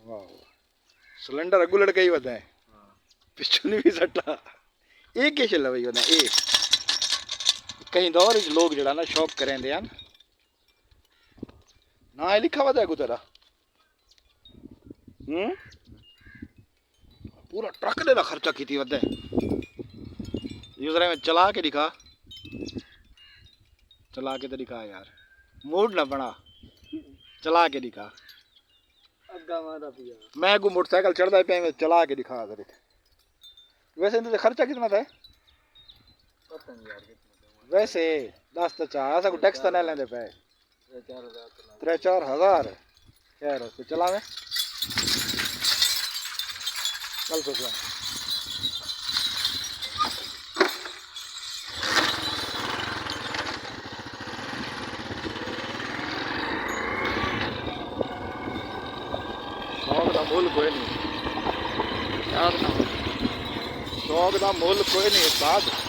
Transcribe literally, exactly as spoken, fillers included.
واہ واہ۔ سلنڈر اڳوں لڑکائی ودا ہے، پچھوں نہیں بھی سٹا۔ اے کیا شے لوائی ودا اے؟ کہیں دور وچ لوگ جڑا نا شوق کریندے ہن۔ نہ اے لکھا ودا ہے اڳوں تیرا؟ ہوں؟ پورا ٹرک دے دا خرچہ کیتی ودا ہے۔ یوزر میں چلا کے دکھا۔ چلا کے تے دکھا یار۔ موڈ نہ بنا۔ چلا کے دکھا۔ اگا واندا پیا۔ میں کو موٹر سائیکل چڑھدا پیا، میں چلا کے دکھا ذرا۔ ویسے اندے تے خرچہ کتنا تھا؟ پتہ نہیں یار کتنا تھا۔ ویسے دس تے چار، اساں کو ٹیکس تے نہ لیندے پے۔ ترے چار ہزار تے نہ۔ ترے چار ہزار۔ خیر ہے، تو چلاویں۔ چل سکیا۔ شوق دا مل کوئی نہیں۔ یاد نہ ہو۔ شوق دا مل کوئی نہیں استاد۔